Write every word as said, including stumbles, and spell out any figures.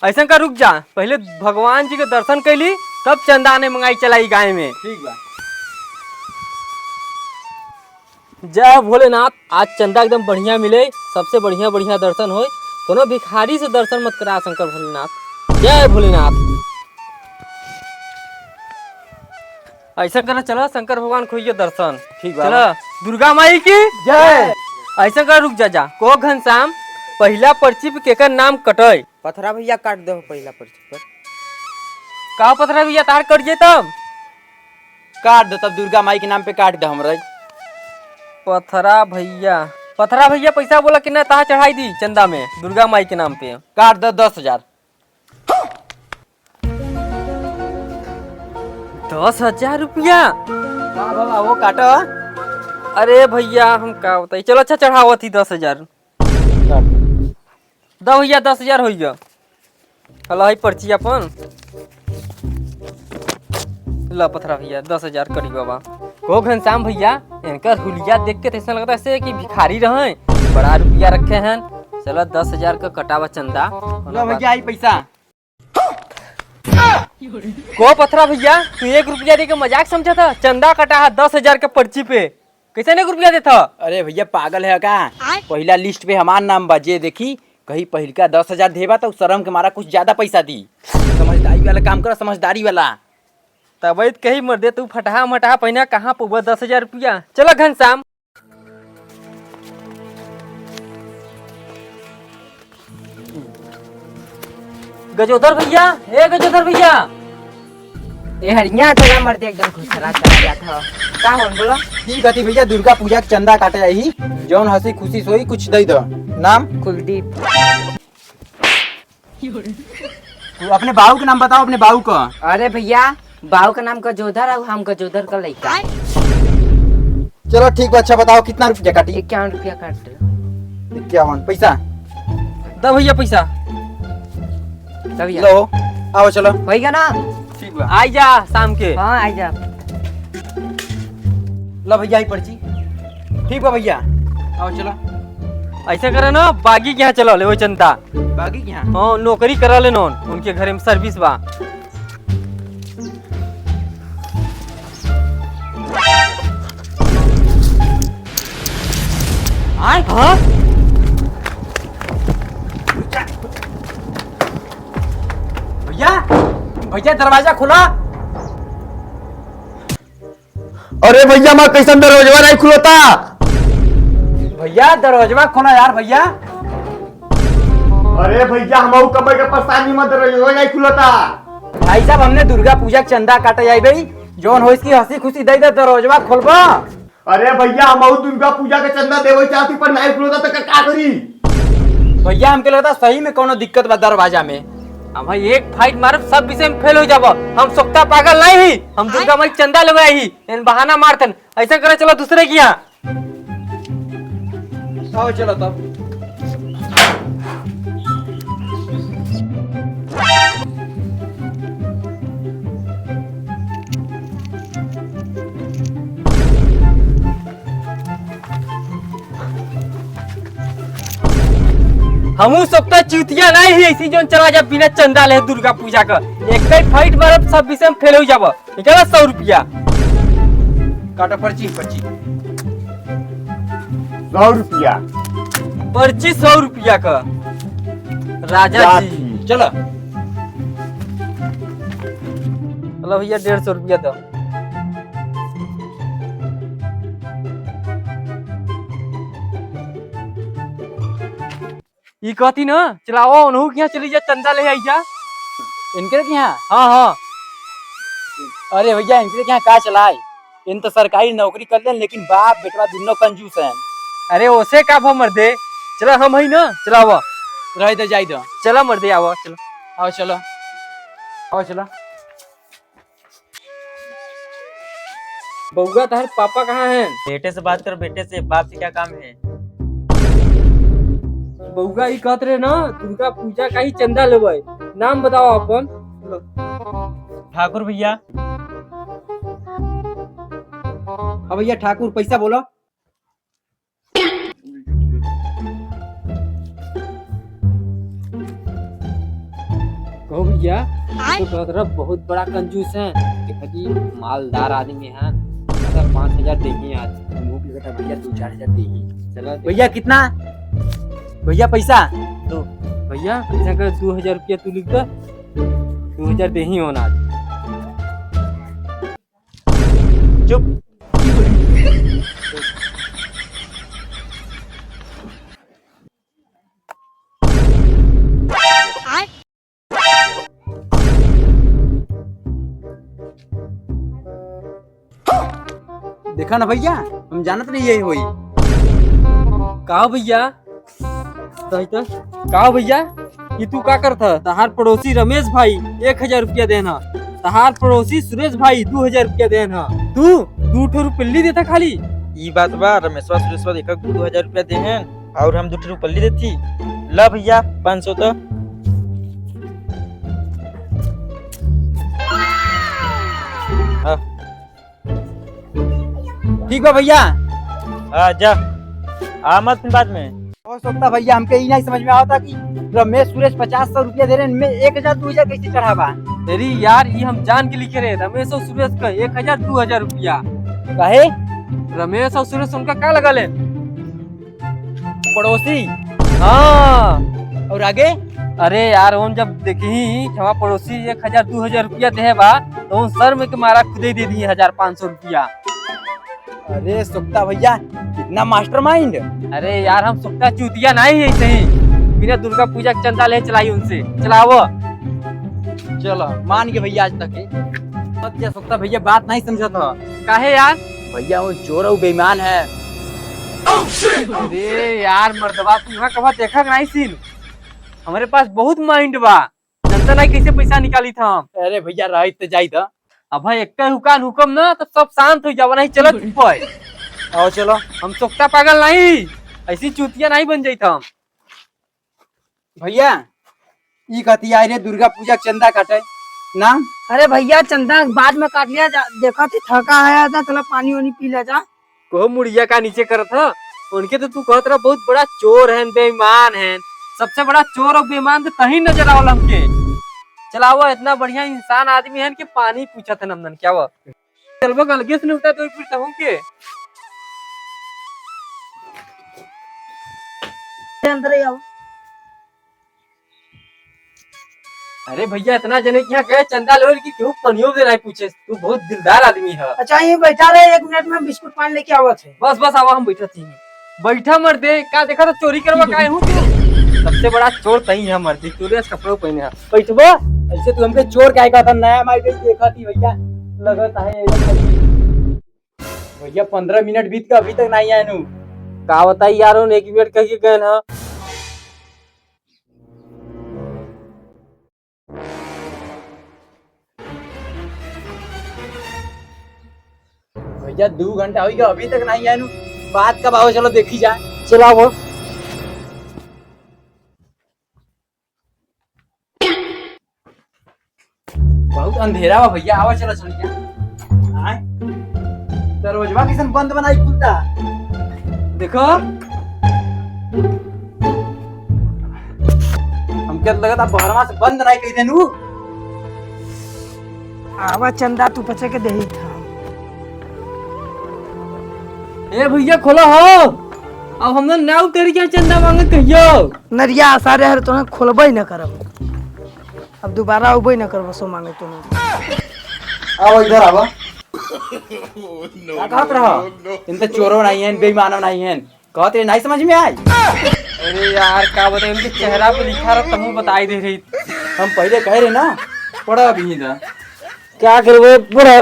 अइसन कर, रुक जा, पहिले भगवान जी के दर्शन कइली, तब चंदा आने मंगाई चलाई गाँव में। ठीक बा। जय भोलेनाथ। आज चंदा एकदम बढ़िया मिले, सबसे बढ़िया बढ़िया दर्शन होए। कोनो भिखारी से दर्शन मत करा शंकर भोलेनाथ। जय भोलेनाथ। अइसन करा, चला शंकर भगवान को होइए दर्शन। ठीक बा। चला, दुर्गा माई की जय। अइसन करा, रुक जा, जा, को घनश्याम, पहिला पर्ची पे केकर नाम कटै? पथरा भैया काट दो पहिला पर्ची पर। का पथरा भैया, तार कट जाए तब? काट दो तब, दुर्गा माई के नाम पे काट दो हमरा। पथरा भैया, पथरा भैया, पैसा बोला कितना तार चढ़ाई दी चंदा में दुर्गा माई के नाम पे? काट दो दस हजार। दस हजार रुपया? हाँ बाबा, वो काटो। अरे भैया, हम का बताई, चलो अच्छा, चढ़ावत ही दस हजार। काट। दो भैया, दस हजार होइ गया। हला, हई पर्ची अपन। ला पथरा भैया, दस हजार करी बाबा। हो घनश्याम भैया, इनकर हुलिया देख के तो ऐसा लगता है कि भिखारी रहे, बड़ा रुपया रखे हैं। चला, दस हजार का कटावा चंदा। ला भैया, आई पैसा। को पथरा भैया, तू एक रुपया दे के मजाक समझा था? चंदा कटा है दस हजार के पर्ची पे, कैसे एक रुपया देता? अरे भैया, पागल है का? आय। पहिला लिस्ट पे हमार नाम बा, जे देखी कहीं पहिलका दस हजार देबा तो शर्म के मारा कुछ ज्यादा पैसा दी। समझदारी वाला काम करो, समझदारी वाला। तब कही मर्दे, तू फटहा मटहा पहिना कहाँ पउबा दस हजार रुपया? चलो घनश्याम। गजोधर भैया, ए गजोधर भैया। ए हरिया, चला मर्दे, एकदम खुश रहा, चला जात ह। का होन बोलो? ठीक हती भैया, दुर्गा पूजा के चंदा काटे आई, जौन हंसी खुशी सोई कुछ दे दो। नाम? कुलदीप। तू अपने बाऊ के नाम बताओ, अपने बाऊ का। अरे भैया, बाऊ का नाम गजोधर है, हम गजोधर का लइका। चलो ठीक बा, अच्छा बताओ कितना रुपया काटी? इक्यावन रुपया काट दो। इक्यावन पैसा। दो भैया पैसा। दो भैया। लो, आओ चलो। भैया ना। ठीक बा। आई जा शाम के। हाँ, आई जा। ला भैया, आई पर्ची। ठीक बा भैया, आओ चला। ऐसे करे ना, बागी के यहाँ चला ले, वो चंदा। बागी के यहाँ? हाँ, नौकरी करा ले नौन, उनके घरे में सर्विस बा। आए, हाँ? भैया, भैया, दरवाजा खोला। अरे भैया, मैं कैसन दरवाजवा नहीं खुलता? भैया, दरवाजवा खोला यार भैया। अरे भैया, हम कमाई के परेशानी में दरवाजवा नहीं खुलता। भाई साहब, हमने दुर्गा पूजा के चंदा काटे आई भाई, जौन हो इसकी हंसी खुशी दे दे, दरवाजवा खोलबा। अरे भैया, हम दुर्गा पूजा के चंदा देवे चाहती, पर नहीं खुलता तो का, का करी? भैया, हमके लगता सही में कोनो दिक्कत बा दरवाजा में। हम भाई एक फाइट मारब, सब विषय में फेल हो जाबो। हम सोकता पागल नहीं ही, हम दुर्गा माई के चंदा लेवे आई ही। एन बहाना मारतन, ऐसा करे चलो दूसरे के यहाँ। आओ चलो तब। हमू सब तो चूतिया नहीं ही, ऐसी जोन चला जा बिना चंदा ले दुर्गा पूजा का। एक ही फाइट मारब, सब विषय में फेल हो जाबो। निकाला सौ रुपया। काटा पर्ची, पर्ची। सौ रुपया। पर्ची सौ रुपया का। राजा जी। चलो। चलो भैया, डेढ़ सौ रुपया दो। ई कहती ना, चलाओ, उनहू के यहाँ चली जा, चंदा ले आई जा। इनके के यहाँ? हाँ, हाँ। अरे भैया, इनके के यहाँ का चलाए? इन तो सरकारी नौकरी कर लेन, लेकिन बाप बेटवा दुनो कंजूस हैं। अरे, ओसे का भा मर्दे, चला हम हई ना, चलावा। रह दे, जाई दो। चला मर्दे, आवा, चला। आओ, चलो। आओ, चलो। बउआ, तहर पापा कहाँ हैं? बेटे से बात कर, बेटे से, बाप से क्या काम है? बउआ, ई कहत रहे ना, दुर्गा पूजा का ही चंदा लेबै। नाम बताओ अपन। ठाकुर भैया। हाँ भैया, ठाकुर, पैसा बोलो। ओ भैया, तू तो कहत रहा बहुत बड़ा कंजूस है। देखो जी, मालदार आदमी है। अगर पाँच हजार देही आज, मुंह की कटा भैया, दो चार हजार देही। चलो भैया, कितना? भैया, पैसा। दो। भैया, पैसा का दो हजार रुपया तू लिख दे। दो हजार देही होना आज। चुप। देखा ना भैया, हम जानत नहीं यही होई। का भैया? सही तो। का भैया, ये तू का करत ह? तहार पड़ोसी रमेश भाई एक हजार रुपया देन ह, तहार पड़ोसी सुरेश भाई दो हजार रुपया देन ह, तू दू ठो रुपल्ली देता खाली। ई बात बा, रमेशवा सुरेशवा देखा दो हजार रुपया देहन और हम दो ठो रुपल्ली देती। ला भैया, पाँच सौ तो। हाँ। ठीक बा भैया। हाँ, जा। आ मत फिर बाद में। ओ सोता भैया, हमके ई नहीं समझ में आवता कि रमेश सुरेश पचास सौ रुपया दे रहे हैं, मैं एक हजार दो हजार कैसे चढ़ावा? अरे यार, ई हम जान के लिखे रहे, रमेश और सुरेश का एक हजार दो हजार रुपया। काहे? रमेश और सुरेश उनका का लगा ले? पड़ोसी। हाँ। और आगे? अरे यार, उन जब देखी कि हमार पड़ोसी एक हजार दो हजार रुपया देहे बा, तो उन शर्म के मारा खुदे दे दी हजार पाँच सौ रुपया। अरे सुक्ता भैया, कितना mastermind। अरे यार, हम सुक्ता चूतिया नहीं है सही, बिना दुर्गा पूजा के चंदा ले चलाई उनसे। चलावो। चलो, मान गए भैया आज तक के। सत्य सुक्ता भैया बात नहीं समझत ह। काहे यार? भैया वो चोर और बेईमान है। अरे यार मर्दवा, तू वहाँ कहाँ देखा के नहीं सीन? हमारे पास बहुत mind बा, जनता नहीं कैसे पैसा निकाली था हम। अरे भैया, रही तो जाई था। अब भाई, एक हुकान हुकम ना, तो सब शांत हो जावा, नहीं चलत पे। आओ चलो। हम सोकता पागल नहीं, ऐसी चूतिया नहीं बन जाई था हम। भैया, ई कहती आई रे दुर्गा पूजा के चंदा काटे ना। अरे भैया, चंदा बाद में काट लिया जा, देखा थी थका है, जा चला पानी वानी पी ले जा। कोह मुड़िया का नीचे करत ह? उनके तो तू कहत रहा बहुत बड़ा चोर है, बेईमान है। सबसे बड़ा चोर और बेईमान तो तही नजर आवल हमके। चलावा, इतना बढ़िया इंसान आदमी है कि पानी पूछत है नंदन, क्या हुआ? चलबो अलगे से नहीं उठा तो फिर तहूँ के। अंदर ही आओ। अरे भैया, इतना जने के यहाँ गए चंदा लेवल की केहू पनियो दे नहीं पूछे, तू बहुत दिलदार आदमी है। अच्छा, ये बैठा रहे, एक मिनट में बिस्कुट पान लेके आवत है। बस बस, आवा, हम बैठा थी। बैठा मर्दे, का देखा तो चोरी करवा काहे हूँ तू? सबसे बड़ा चोर तही है मर्दे, चोरी से कपड़ों पहने है। बैठबो। ऐसे तू हमके चोर काहे कहता, नया माई बेटी देखा थी भैया, लगत है। भैया, पन्द्रह मिनट बीत के अभी तक नहीं आए नु। का बताई यार, उन एक मिनट कह के गए ना। भैया, दो घंटा हो गया, अभी तक नहीं आए नु। बात कब आओ, चलो देखी जाए। चलाओ। बहुत अंधेरा बा भैया, आवा चला चल के। आय। दरवाजवा कैसन बंद बनाई खुलता। देखो। हमके तो लगता बहरवा से बंद नहीं कह देनु। आवा चंदा, तू पचे के देही था। ए भैया, खोला हो। अब हमने नाव करी क्या चंदा मांगे कहियो। नरिया सारे हर तोहन खोलबे न करब। अब दोबारा अउबे न करब सो मांगे तोहन। आवा इधर आवा। का कहत रहा? इन तो चोरो नहीं है, बेईमानो नहीं है। कहत रहे नहीं समझ में आई। अरे यार, का बताई, उनके चेहरा पे लिखा रहा, तमू बताई दे रही। हम पहले कह रहे ना, पढ़ा अभी ही था। क्या करबे, पढ़ा।